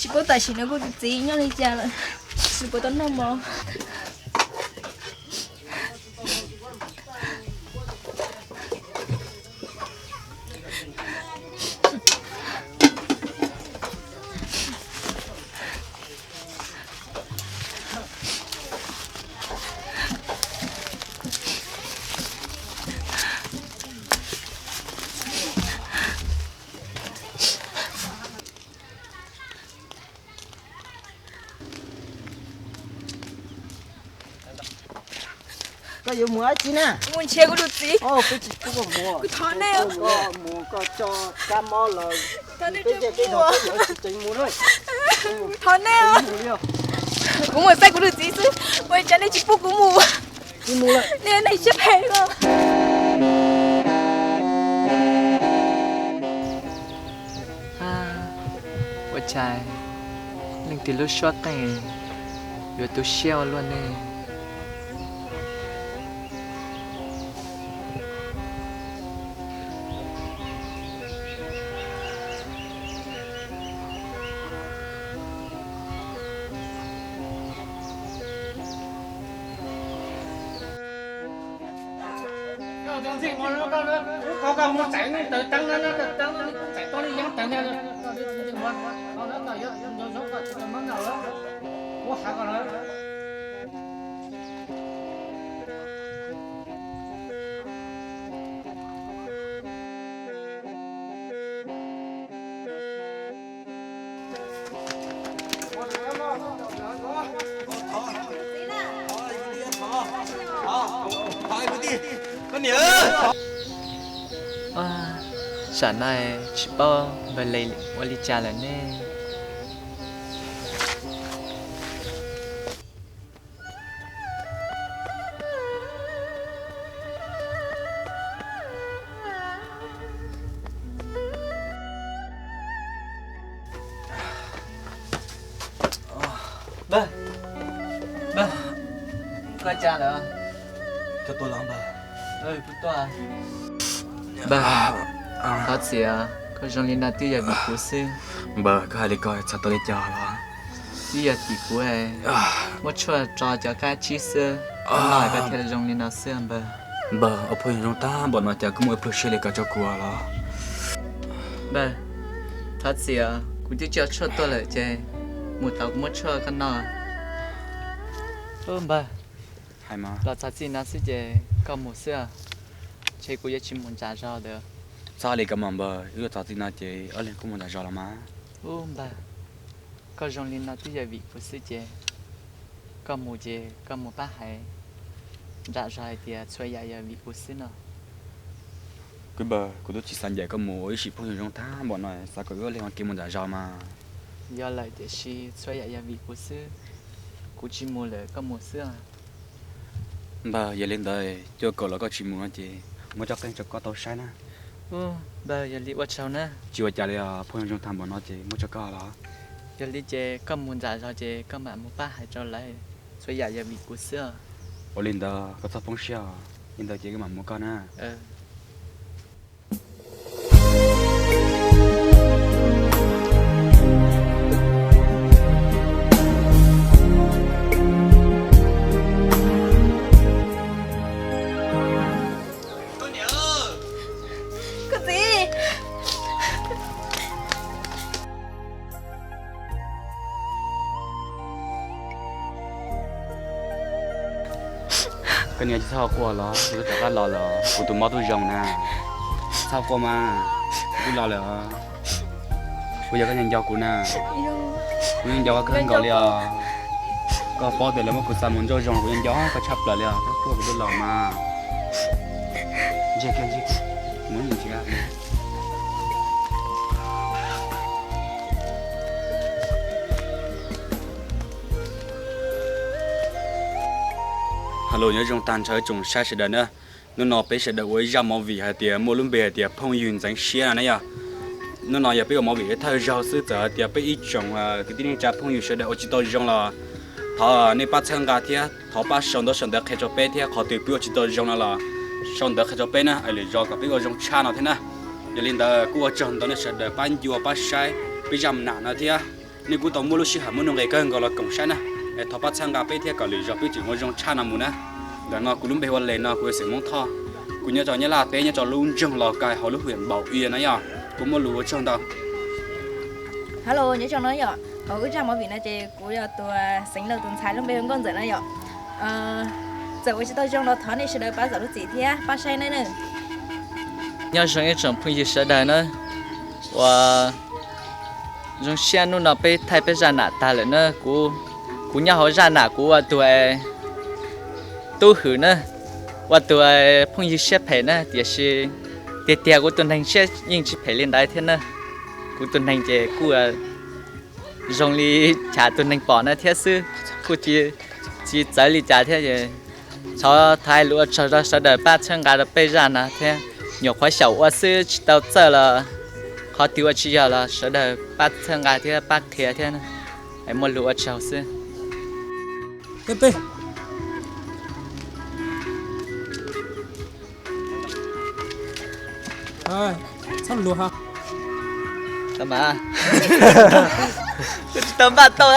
Kuv tam sim no kuv tus txiv nyob li cas lawm, nws puas tau noj mov? Koj yuav mus dab tsi na? Mus nrhiav kuv tus txiv. Kuv thov nej, thov nej, kuv mus xeeb kuv tus txiv xwb, ua cas nej tsis pub kuv mus? Nej, nej siab phem os. Ua cas leej twg lub suab qeej yuav tu siab ua luaj ne? Sam no tsis paub npawg Lis ua li cas lawm ne. Npawg, npawg, koj cas lawm? Npawg, thov txim, koj zoo li no twb yog vim kuv xwb. Npawg, koj hais li ko txhais tau li cas los? Twb yog tim kuv muab tshuaj tso cov kab tsib xwb, no koj thiaj zoo li no xwb npawg. Npawg, ua phooj ywg zoo tag npaum no cas koj muaj ib pluag siab li ko rau kuv los? Npawg, thov txim, kuv twb tso tshuaj tuaj lawm ces mus tau kuv muab tshuaj koj noj. Npawg, los txog txij no xwb ces koj mus xwb, ntshe kuv yuav tsis mus ntsam zog ntawd. Txhob li ko mas npawg, wb los txog txij no ces wb leeg kuj mus ntsam zog los mas. Ub npawg, koj zoo li no twb yog vim kuv xwb ces koj mus ces koj mus pab hais nram zog hais tias txhua yam yog vim kuv xwb no. Kwv npawg, kuv twb tsis xav ncaim koj mus ua ib sim phooj ywg zoo tag npaum no, xav kom wb ua leeg ua ke mus ntsam zog mas. Yog lawm tiam sis txhua yam yog vim kuv xwb, kuv tsis mus lawm koj mus xwb. Npawg, yog li ntawd cuaj kaum los koj tsis mus no ces muab tsob qeej rau koj tau saib na. Npawg, yog li ua tsaug na. Tsis ua cas li os, phooj ywg zoo tag npaum no ces muab rau koj los. Yog li ces koj mus ntsam zog ces koj mam mus pab hais rau lawv, txhua yam yog vim kuv xwb os. Ua li ntawd koj txhob poob siab os, li ntawd ces wb mam mus koj na. Koj txiv, koj niam, tsis txhob quaj los, kuv twb rov qab los lawm, kuv tus mob twb zoo na. Txhob quaj mas, kuv twb los lawm. Kuv yog koj nco nco kuv na, kuv yeej nco koj kawg nkaus li os. Koj paub tias lawv muab kuv xa mus nruab zoo, kuv yeej nco koj tshaj plaws li os, koj tuaj kuv twb los mas. Ntseg kiag, ntseg kiag, mus ntsia. Hello, nyob zoo tag nrho ib tsoom saib sawv daws na. Hnub no peb sawv daws ua ib zaj movie hais tias muaj lub npe hais tias phooj ywg ntxeev siab no na yog. Hnub no yog peb ua movie ib thawj zaug xwb, txawm hais tias peb ib tsoom kwv tij neej tsa phooj ywg sawv daws ua tsis tau zoo los thov nej pab txhawb nqa thiab thov pab sau ntaub sau ntawv qhia rau peb thiab, qhov twg peb ua tsis tau zoo no los sau ntawv qhia rau peb na, es lwm zaus kom peb ua zoo tshaj no thiab na. Yog li ntawd kuj ua tsaug ntau nej sawv daws pab ncua pab saib peb zaj nam no thiab. Nej kuj tau muaj lub sij hawm muaj nuj nqis kawg nkaus los koom saib na. Es thov pab txhawb nqa peb thiab kom lwm zaus peb tseem ua zoo tshaj no mus na. Ntawm no kuv lub npe hu ua Les no, kuv yog xeem Hmoob Thoj. Kuv nyob rau Nyab Laj teb, nyob rau lub nroog Laus Kais hauv lub hwm Npaum Ia na yom. Kuv muaj lus ua tsaug ntau. Hello, nyob zoo no yom, hauv wb zaj movie no ces kuv yog tus xeev laus tus ntxhais lub npe hu Nkauj Ntxawm no yom. Txawm ua tsis tau zoo los thov nej sawv daws pab zam lub txim thiab pab saib nawb. Nyob zoo ib tsoom phooj ywg sawv daws na, uas zoo siab hnub no peb thaij peb zaj nam tag lawm na. Kuv, kuv nyob hauv zaj nam kuv ua tus Tub Hwm na, ua tus phooj ywg siab phem na, tiam sis tiag tiag kuv tus neeg siab yeej tsis phem li ntawd thiab na. Kuv tus neeg ces kuj zoo li chav tus neeg pom na thiab xwb, kuj tsis, tsis txawv li cas thiab. Thov, thov hais lus ua tsaug rau sawv daws pab txhawb nqa rau peb zaj no thiab. Nyuam qhuav xyaum ua xwb tsis tau txawj los qhov twg ua tsis yog los sawv daws pab txhawb nqa thiab pab qhia thiab. Hais muaj lus ua tsaug xwb. Peb, peb. Txhob luag ha. Tau mas. Kuv tsis tau npaj tau.